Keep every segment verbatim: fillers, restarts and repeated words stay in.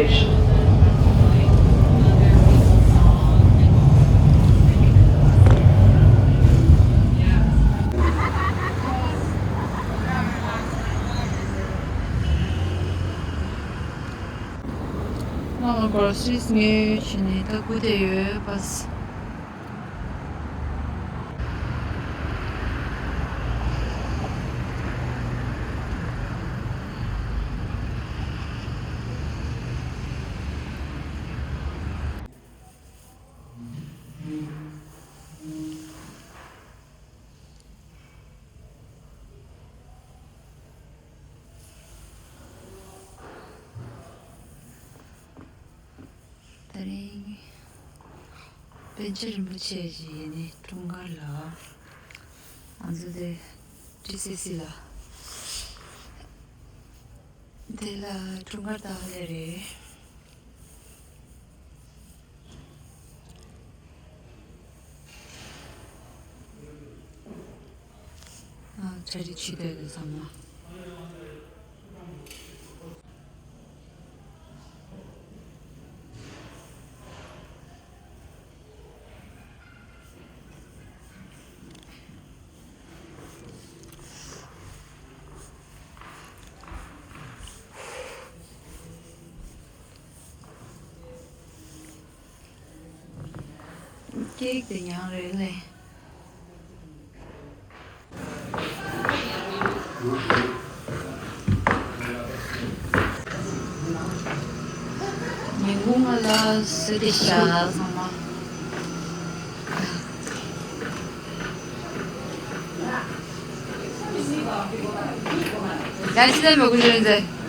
ང་ལ་གོ་སི་ངས་བྱས་ནས་ད་སྒུག་བསྡད་ཡོད་པ། དེ་རིང་པཎ་ཆེན་རིན་པོ་ཆེ་ཞིག་ཡིན་ནི་འཁྲུངས་སྐར་ལ། ང་ཚོ་དེ་ཊི་སི་སི་ལ། དེ་ལ་འཁྲུངས་སྐར་ལྟ་བ་ལས་རེད། ཨ། གྲ་སྒྲིག་བྱེད་བསྡད་འདུག་ཚང་མ། ཀེག་དེ་ཉང་རེད་ལེ། ཉིན་གུང་ང་ལ་སུ་དེ་ཤ་ཚང་མ། ཡང་ཅི་ལ་མི་དགོས་ལེ་མཛད།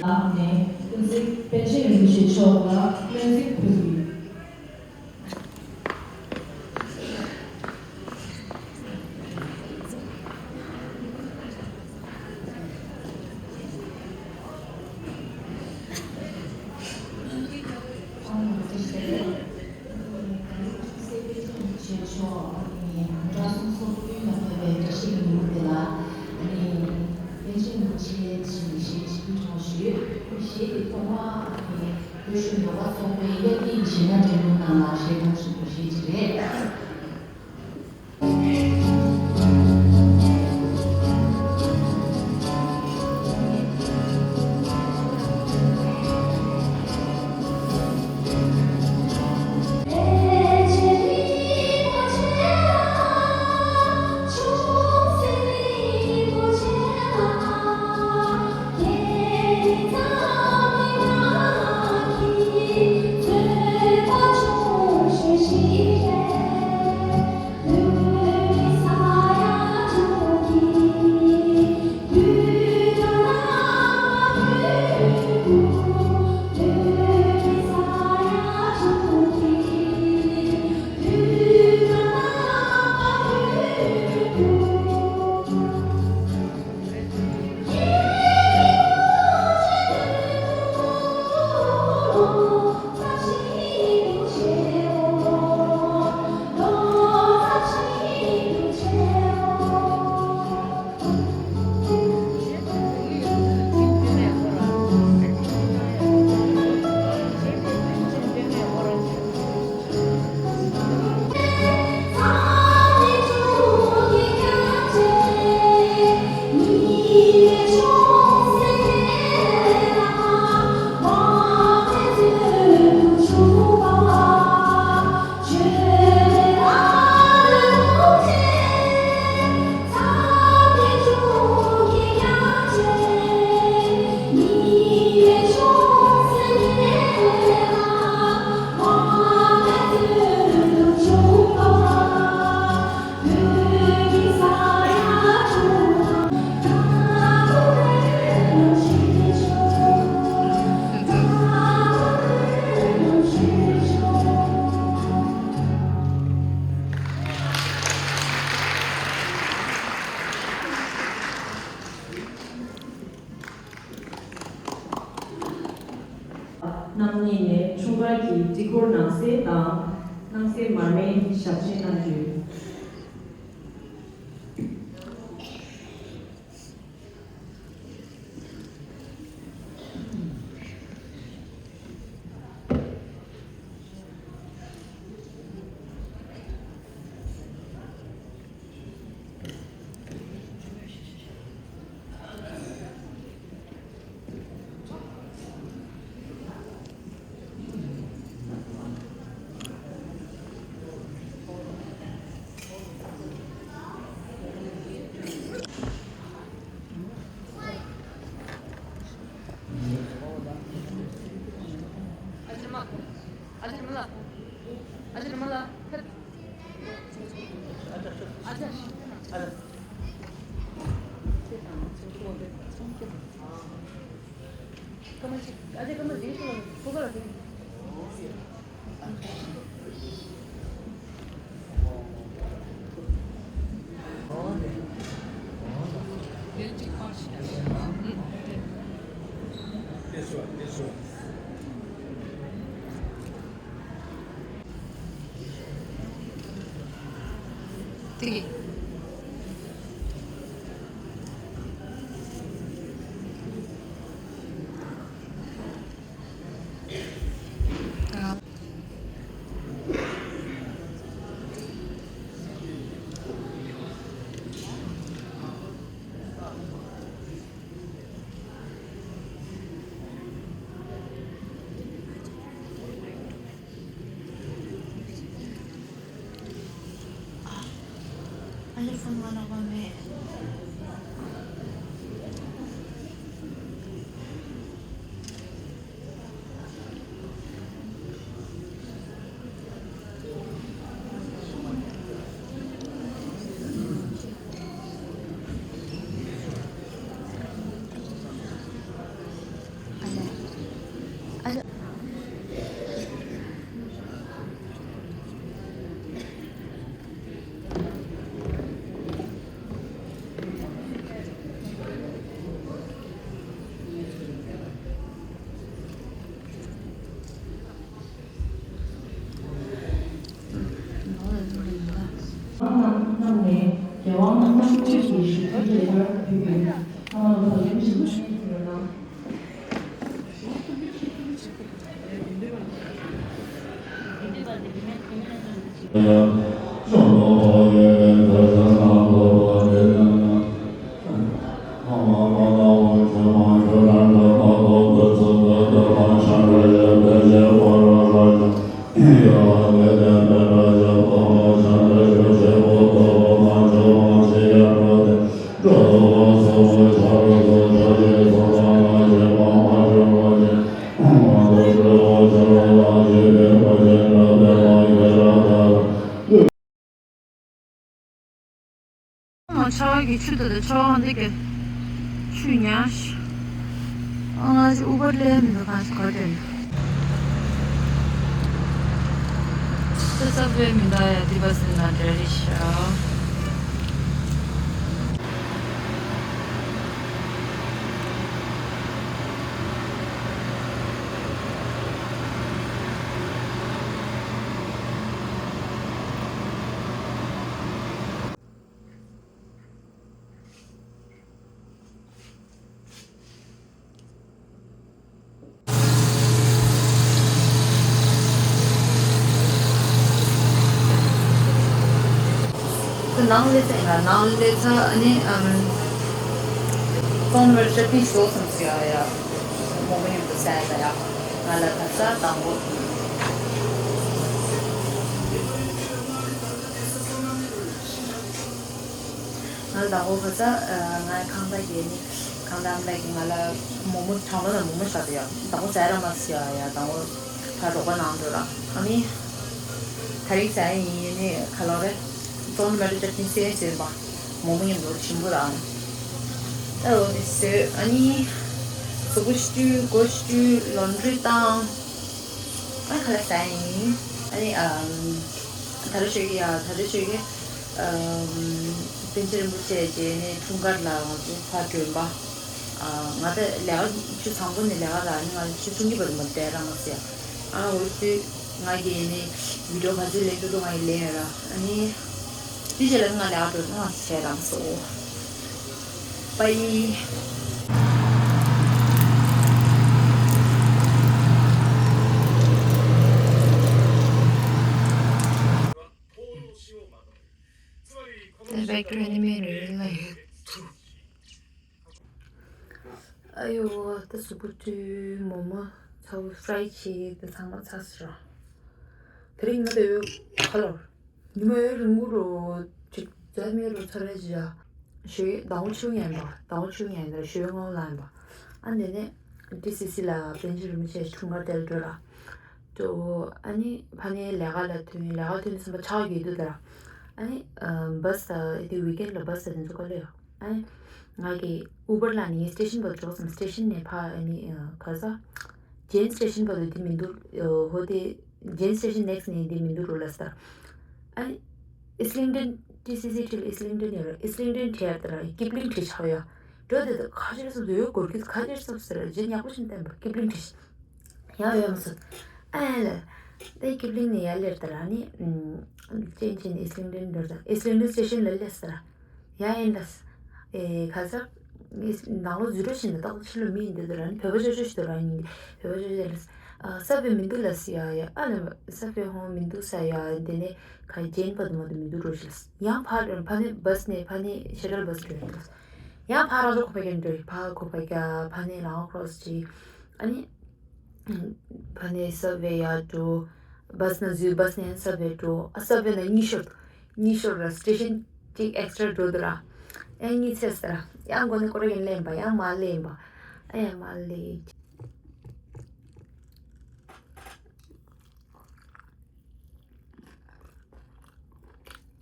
ལམ་ནས་ཀུན་གཟིགས་པཎ་ཆེན་རིན་པོ་ཆེ་མཆོག་ལ་སྨོན་ཚིག་ཕུལ་ཡོད། བོད་གཞུང་ཡོ་ག་ཚོགས་པའི་དབྱར་སྐྱིད་ཞིང་ཆེན་འགྲན་བསྡུར་ནང་ལ་གཞས་གཏོང་ཞུ་བ་ཞིག་རེད། རྣམ་གཉིས་ནས་འཁྲུངས་སྐར་གྱི་སྤྲི་གོར་ནང་གསེས་དང་། གནམ་སའི་མར་མེ་ཞབས་ཕྱི་གནང་རྒྱུ། རྣམས་ནས་རྒྱལ་དབང་རྣམ་དཔྱོད་ཀྱི་ཞུ་སྐུལ་ལེགས་པར་ཕུལ་ཡོད། ཚང་མ་ལ་བག་ལེབ་ཆེན་པོ་ཞིག་ཕུལ་གནང་། ང་ཆར་པ་གི་ཆུ་དེ་དང་ཆར་པ་འདི་གི་ཆུ་ཉར་ཤི། ཨ་ང་ཅི་ཨུ་བར་ལེན་མི་འདུག་གང་ཞིག་ག་དོན། ས་ས་བོད་མི་འདའ་ཡ་དི་བ་སི་ན་འདྲ་རི་ཤ། ཁོ་ནང་སླེབས་ཚར་ཡིན་ལ། ནང་སླེབས་ཚར། ཨ་ནི་ཨམ། ཙོང་ནུ་མར་ཅབ་ནི་བཟོ་བསམ་སོང་ཡ། ཡ་མོག་མོག་མཉམ་དུ་ཟས་ལ་ཡ། ང་ལ་ད་ས་དང་པོ། ང་ལ་དང་པོ་ཁ་ས་ང་ཁང་པ་ཡེ་ནི། ཁང་པ་ཨ་མ་ལགས་ཀྱིས་ང་ལ་མོག་མོག་གྲང་མོག་དང་མོག་མོག་ཞིག་ད་ཡ། དང་པོ་ཟས་ར་མ་ཟ་ཡ། ཡ་དང་པོ་ཕར་རོགས་པ་གནང་འདུག་ར། ཨ་ནི་ད་རིང་ཟ་ཡ་ཡིན། ཡེ་ནི་ཁ་ལོ་རེ། ཙོང་ནུ་མ་ཅབ་ནི་སེ་སེ་པ། མོག་མོག་མཉམ་དུ་ཞིམ་པོ་ར། ཨ་འོ་དེ་ཟོས། ཨ་ནི་གཟུགས་པོ་ཞི་དུས་སྒོ་ཞི་དུས་ལོན་ཌི་རི་བཏང་། ཨ་ཁ་ལག་ཟ་ཡིན། ཨ་ནི་ཨམ། ད་རེས་ཞོགས་ཀྱི་ཡ། ད་རེས་ཞོགས་ཀྱི་ཨམ། པཎ་ཆེན་རིན་པོ་ཆེ་རྗེས་ནས་འཁྲུངས་སྐར་ལ་ང་ཚོ་ཕར་བསྒྲོན་པ། ང་ད་ལས་ཀ་ཆུ་ཚང་པོ་ནས་ལས་ཀ་རག་ནི་ང་ཆུ་ཆུང་གི་བར་མ་བསྡད་རང་ཟེར། ཨ་འོ་དུས་ང་གི་ནི་བི་ཌིའོ་ག་ཚོད་ལེན་ཐུབ་ཐུབ་ང་ཡི་ལེན་ཡོད་ར། ཨ་ནི་དེ་རྗེས་ལ་ང་ལས་ཀ་འགྲོ་ང་བྱས་རང་སོ། པའི། Back to anime real life. ཨ་ཡོ། ད་གཟུགས་པོ་བཀྲུས། མོག་མོག་ཚ་བོ་ཧྥ་རའི་བྱས། ད་ཚང་མ་ཚར་སོང་ར། དེ་རིང་ང་ད་ཡོད་ཁ་ལོར། ཉི་མ་ཡོད་རིང་མོ་རོ། ཅིག་རྫ་མེད་རོ་ཚ་ར་ཅི་ཡ། ཞོའི་ཟླ་བོ་ཆུ་ཡན་པ། ཟླ་བོ་ཆུ་ཡན་ལ་ཞོའི་ངོ་ལ་ཡན་པ། ཨ་འདི་ནས་ཏི་སི་སི་ལ་པན་ཅི་རི་མི་ཆེ་འཁྲུངས་སྐར་དེར་འགྲོ་ར། ཏོ་ཨ་ནི་ཕ་ནས་ལས་ཀ་ལ་ཐོན། ལས་ཀ་ཐོན་ཚུན་པ་ཆག་ཡོད་དུས་དེ་ར། ཨ་ནི་བྷ་སི་ད་དེ་ཝིག་ཨེན་ལ་བྷ་སི་ད་དེ་ཚོ་ག་ལེ་ཡོད། ཨ་ནི་ང་གི་ཨུ་བར་ལ་ནི་སི་ཊེ་ཤན་བར་འགྲོ་སམ། སི་ཊེ་ཤན་ནས་ཕ་ཨ་ནི་ག་ས་ཇེན་སི་ཊེ་ཤན་བར་དུ་དེ་མི་འདུག་ཧོ་དེ་ཇེན་སི་ཊེ་ཤན་ནེག་སི་ཊི་ནས་དེ་མི་འདུག་རོ་ལ་ས། ཨ་ནི་ཨིས་ལིང་ཏན་ཏི་སི་སི་ཁྲིད་ཨིས་ལིང་ཏན་ཡོད་རེད། ཨིས་ལིང་ཏན་ཁྲིད་ཡར་ད་ར་ཀིབ་ལིང་ཁྲིད་ཆགས་ཡ། འགྲོ་དེ་དུ་ཁ་ཆེར་སོ་དུ་ཡོད་སྐོར་གྱི་ཁ་ཆེར་སོ་ཟེར་རྗེ་ཉག་པོ་ཞིག་བསྟན་པ་ཀིབ་ལིང་ཁྲིད་ཡང་ཡོད་མ་སོང་། ཨ་ཡ་ལ་དེ་ཀིབ་ལིང་ནས་ཡར་ལེར་ད་ར་ནི་ཅན་ཅན་ཨིས་ལིང་ཏན་འགྲོ་ད་ཨིས་ལིང་ཏན་སི་ཊེ་ཤན་ལ་སླེབས་ད་ར། ཡ་ཡིན་ད། ཨེ་ཁ་ས། ནང་ལོ་ཟུར་རོ་ཞིག་ནས་ཏག་ཏག་ཕྱི་ལོ་མི་ཡིན་འདི་དུ་ར་ནི་བོད་པ་ཅོ་ཅོ་ཞིག་དུ་ར་ཡིན། བོད་པ་ཅོ་ཅོ་ལ། ས་བོད་མི་འདུག་ལ་སི་ཡ་ཡ་ཨ་ལ་ས་བོད་ཧོང་མི་འདུག་ས་ཡ་དེ་ནས་ཁ་ཇེན་པ་དུ་མ་དུ་མི་འདུག་རོ་ཞིག་ལ་ཡང་ཕར་ཕ་ནས་བྷ་སི་ནས་ཕ་ནས་ཤ་ཊལ་བྷ་སི་འགྲོ་ཡིན་ལ། ཡང་ཕར་ར་ལོ་ཁོ་པ་ཀན་འགྲོ་ཡིན་ཕར་ཁོ་པ་ཀ་ཕ་ནས་ལའང་ཁྲོ་སི་ཅི་ཨ་ནི། ཕ་ནས་ས་བེ་ཡར་འགྲོ། བྷ་སི་ནང་འཛུལ། བྷ་སི་ནས་ཡང་ས་བེ་འགྲོ། ཨ་ས་བེ་ནས་གཉིད་ཤོར། གཉིད་ཤོར་ར་སི་ཊེ་ཤན་གཅིག་ཨེག་སི་ཊྲ་འགྲོ་འདུག་ར། ཡང་གཉིད་སད་ས་ར། ཡང་མགོ་ནས་སྐོར་ར་གིན་ལེན་པ་ཡང་མ་ལེན་པ། ཨ་ཡང་མ་ལེན།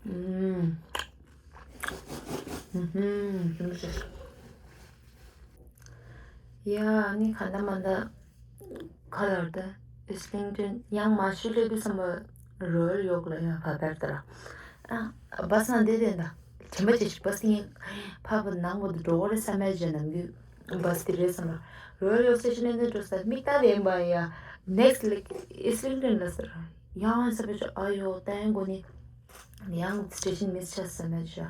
ཨུམ། ཨུམ། ཡ་ནི་ག་འདྲ་མ་འདྲ་ག་ལར་ད་ཨིས་ལིང་ཏན་ཡང་མ་ཤི་ལེ་དུས་ཙམ་པ་རོ་ཡལ་ཡོག་ལ་ཡ་ཕ་བེར་ད་ར། ཨ་བྷ་སི་ནང་བསྡད་དེ་འདྲ་དྲན་པ་ཅི་ཞིག་བྷ་སི་ངའི་ཕ་བུ་ནང་བུ་དུ་འགྲོ་གོ་རེ་ས་མེད་ཇ་ནམ་གི་བྷ་སི་དེ་རེད་བསམ་པ། རོ་ཡལ་ཡོག་སི་ཊེ་ཤན་ནས་འགྲོ་ས་མིག་ལྟ་དེ་ཡིན་པ་ཡ། ནེག་སི་ཊི་ལེག་ཨིས་ལིང་ཏན་ལ་ཟེར། ཡང་ས་བེ་ཅོ་ཨ་ཡོ་ཏན་གོ་ནི་ཡང་སི་ཊེ་ཤན་མིས་ཆ་ས་མེད་ཇ།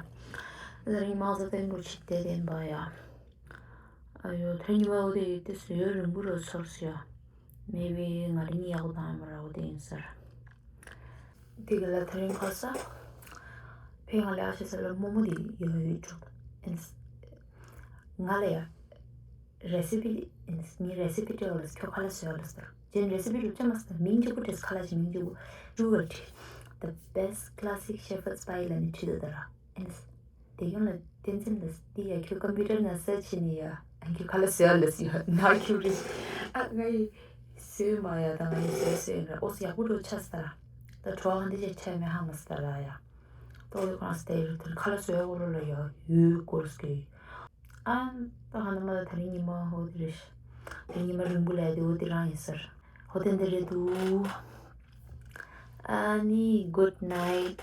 ལ་རིང་མང་ཟ་ཏན་གོ་ཆིག་དེ་དེ་ཡིན་པ་ཡ། ཨ་ཡོ་ཐོན་ཉི་མ་འོ་དེ་ཡིན་དེ་སུ་ཡོད་རིང་པོ་རོ་ཚོར་སི་ཡ། མེ་བི་ང་རིང་ཡག་པོ་དང་ཡ་མ་ར་འོ་དེ་ཡིན་ཟེར། དེ་ག་ལ་ཐ་རིང་ཁ་ས། ཕེ་ང་ལ་ཨ་ཤེ་ས་ལ་རྨོ་མོ་དེ་ཡོད་ཡོད་འགྲོ། ཨིན། ང་ལ་ཡ། རེ་སི་པི་ཨིན། ངའི་རེ་སི་པི་སྤྲད་ལ་ཁྱོད་ཁ་ལ་བཟོས་ལ་ཟེར། ཅན་རེ་སི་པི་རུ་ཅ་མ་ཟེར། མིང་གཅིག་པུ་བྲིས། ཁ་ལ་ཅི་མིང་གཅིག་པུ་ཀྲུ་ཝལ་བྲིས། The best classic shepherd's pie ལ་ནི་བྲིས་འདུག་ད་ར། ཨིན། དེ་ཡོང་ལ་བསྟན་འཛིན་ལ་དེ་ཡ་ཁྱོད་ཀམ་པུ་ཊར་ནང་སར་ཆི་ནི་ཡ། ཨ་ཁྱོད་ཁ་ལ་བཟོས་ལ་ཟེར་ཡ། ནར་ཁྱོད་རེད། ཨ་ང་ཡི་བཟོས་མ་ཡ་ད་ང་ཡི་བཟོས་བཟོས་ཡིན་ར། ཨོ་སི་ཡག་པོ་འགྲོ་ཆ་ས་ར། ད་གྲོགས་ཨང་འདི་ཅེ་ཆ་མེ་ཧ་མ་ས་ར་ཡ། ཏོ་ཡོ་ཁང་སྟེ་ཡོད་ཐུར་ཁ་ལ་བཟོས་འོ་རོ་ལ་ཡ་ཡོད་སྐོར་སྐེ། ཨ་ད་ཧ་ན་མ་ད་ད་རིང་ཉི་མ་ཧོ་དེ་རེད། ད་ཉི་མ་རིང་པོ་ལས་དེ་འོ་དེ་རང་ཡིན་ཟེར། ཧོ་དེ་འདི་རེད་འདུག་ཨ་ནི་good night།